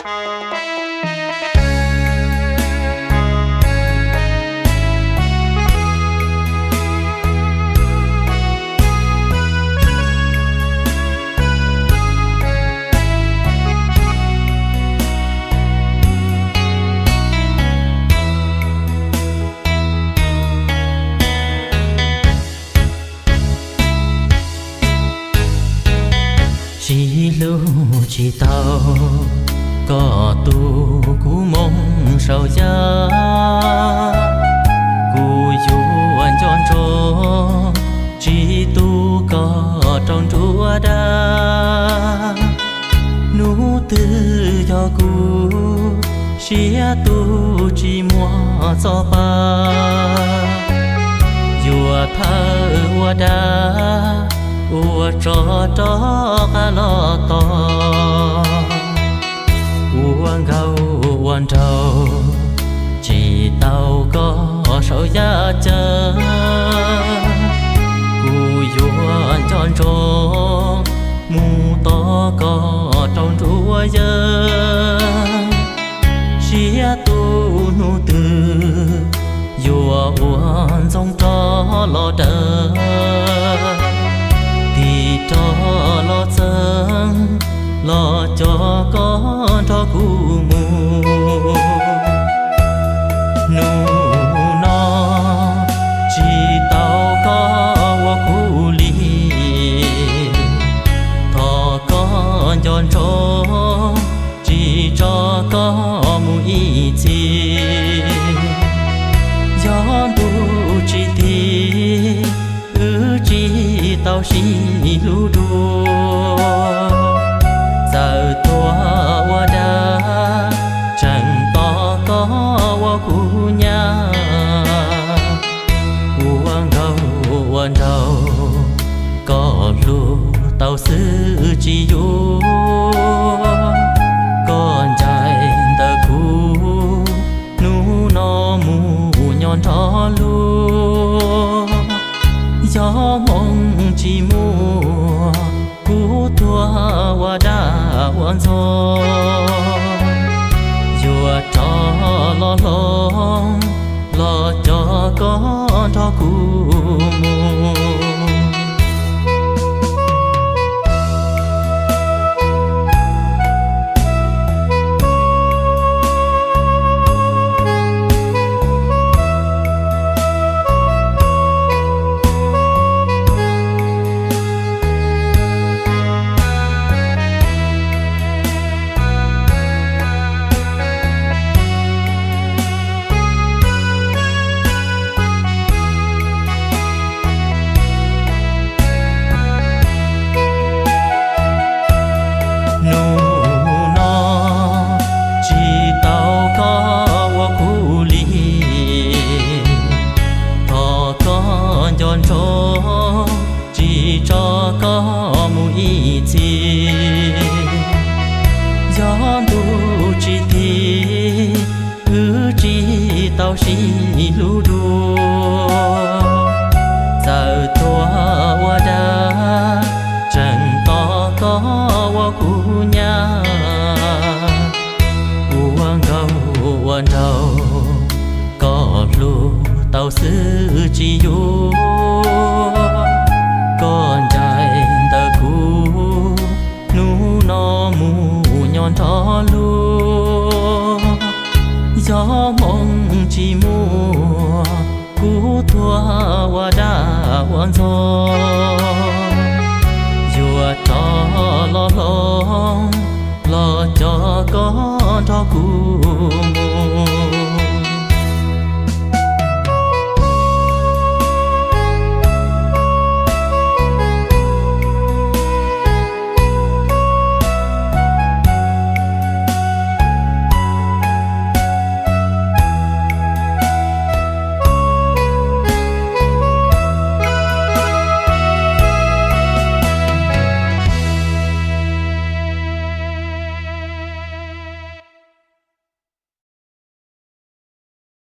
Tsis hlub tsis tau koj tu kuv moo saum yaj, kuv yuav nco ntsoov tsis tu koj rau nruab dab. Hnub twg yog kuv siab tu tsis muaj txoj pa, yuav thawb ua dab ua tsov rov qab los tos. Ua nkauj ua nraug tsis tau koj saum yaj ceeb, kuv yuav nco ntsoov mus tos koj rau nruab yaj. Siab tu hnub twg yuav ua ntxoov rov los daws, tig rov los txeeb los coj koj nrog kuv mus. Hnub no tsis tau koj ua kuv li, thov koj nco ntsoov tsis tso koj mus ib txhis. Yog ntuj tsis tig, wb tsis tau sib hlub dua, txawm tuag ua dab tseem tos koj ua kuv nyab. Ua nkauj ua nraug koj hlub tau xwb tsis yuav, koj ncaim ntawm kuv hnub no mus nyob nrog luag. Yog hmoo tsis muaj, kuv tuag ua dab ua ntxoog, yuav rov los hloov los coj koj nrog kuv mus. Hnub no tsis tau koj ua kuv li, thov koj nco ntsoov tsis tso koj mus ib txhis. Yog ntuj tsis tig, wb tsis tau sib hlub dua, txawm tuag ua dab tseem tos koj ua kuv nyab. Ua nkauj ua nraug koj hlub tau xwb tsis yuav, koj ncaim ntawm kuv hnub no mus nyob nrog luag. Yog hmoo tsis muaj, kuv tuag ua dab ua ntxoog, yuav rov los hloov los coj koj nrog kuv